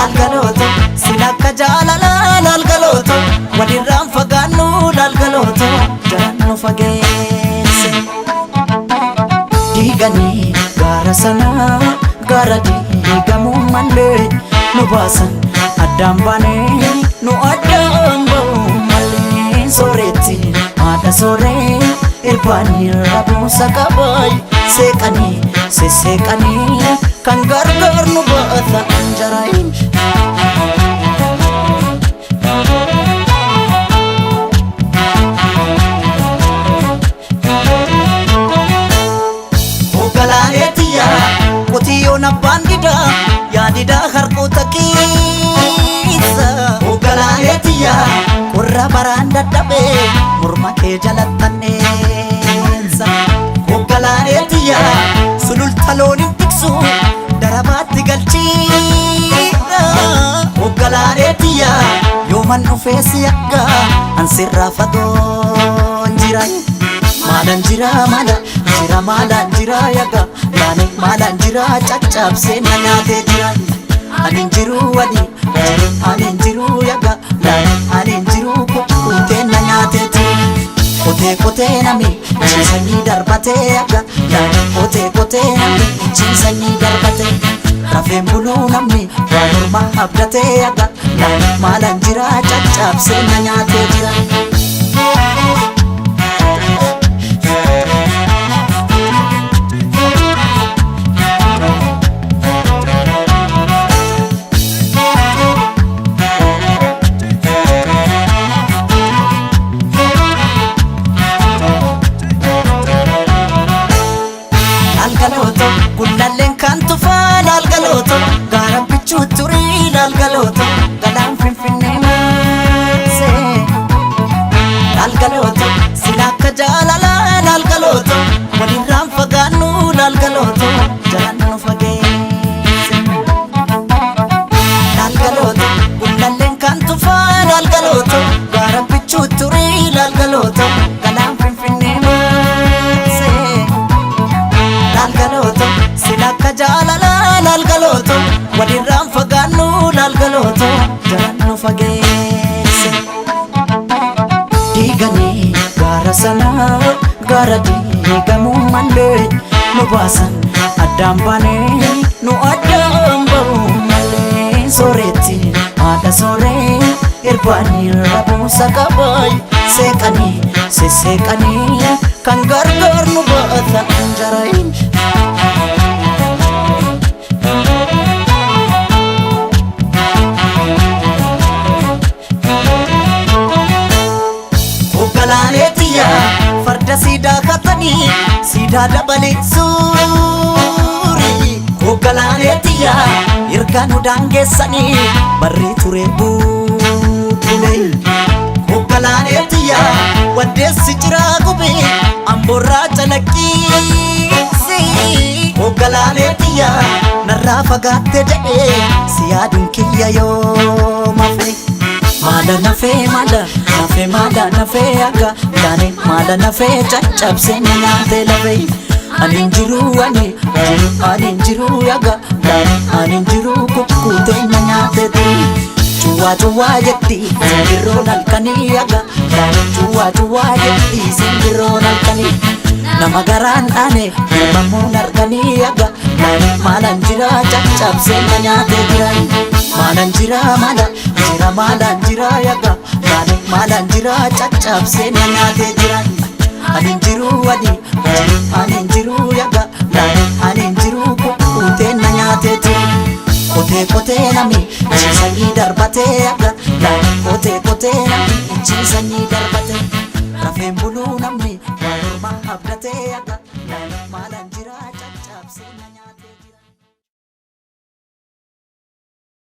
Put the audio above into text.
Laalgalooto sila akka jaalalaa laalgalooto walirraan fagaannu laalgalooto jaran nu fageesse. Diiganii gaara sanaa gaara diigamuu malee nu baasan addaan baanee nu addaan ba'uu malee sooretti haadha sooree irbaanii rabuusa qabaay seeqanii sesseeqanii kan gargaar nu baata anjaraayin. Hoogganaalee qotiyyoon abbaan didaa yaadidaa harkoota keessa. Hoogganaalee qorra baraan dadhabee morma kee jalattanneessa. Hoogganaalee sululta looniin tiksu darabaatti galchiidha. Hoogganaalee yooman dhufee si akka ansirraa fagoon jira. Maalaan jira maala jira maalaan jira yaga laane maalaan jira caccabsee na nyaatee jira. Ani jiru ani jiru ani jiru yaga laane ani jiru kukkutee na nyaatee jira. Qotee qotee nami ciisanii darbatee yaga laane qotee qotee nami ciisanii darbatee. Rafeen buluu namni waan morma abdatee yaga laane maalaan jira caccabsee na nyaatee jira. Laalgalooto gullalleen kan tufaa laalgalooto gaara bichuu turii laalgalooto galaan finfinnee maasee. Laalgalooto sila akka jaalalaa laalgalooto walirraan fagaannu laalgalooto jaran nu fageesse. Laalgalooto gullalleen kan tufaa laalgalooto gaara bichuu turii laalgalooto galaan finfinnee maasee. Laalgalooto sila akka jaalalaa laalgalooto walirraan fagaannu laalgalooto jaran nu fageesse. Diiganii gaara sanaa gaara diigamuu malee nu baasan addaan baanee nu addaan ba'uu malee sooretti haadha sooree irbaanii rabuusa qabaay seeqanii sesseeqanii kan gargaar nu baata anjaraayin. Hoogganaalee farda siidaa katanii siidaa dabalee suurii. Hoogganaalee ergaa nu daangeessanii barrii ture buulee. Hoogganaalee waddeessi jiraa gubee amboorraa calaqqiisi. Hoogganaalee narraa fagaatte jedhee si yaaduun kiyya yoo mafe. Maala nafee maala nafee maala nafee akka laane maala nafee caccabsee na nyaatee lafee. Ani hin jiru ani jiru ani hin jiru yaga laane ani hin jiru kukkutee na nyaatee turi. Cuwaa cuwaa jetti simbirroon halkanii yaga laane cuwaa cuwaa jetti simbirroon halkanii. Nama garaan dhaane ilmamuun harkanii yaga laane maalaan jira caccabsee na nyaatee jira. Maalaan jira maala jira maalaan jira yaga laane maalaan jira caccabsee na nyaatee jira. Ani hin jiru ani jiru ani hin jiru yaga laane ani hin jiru kukkutee na nyaatee jira. Qotee qotee nami ciisanii darbatee yaga laane qotee qotee nami ciisanii darbatee. Rafeen buluu namni waan morma abdatee yaga.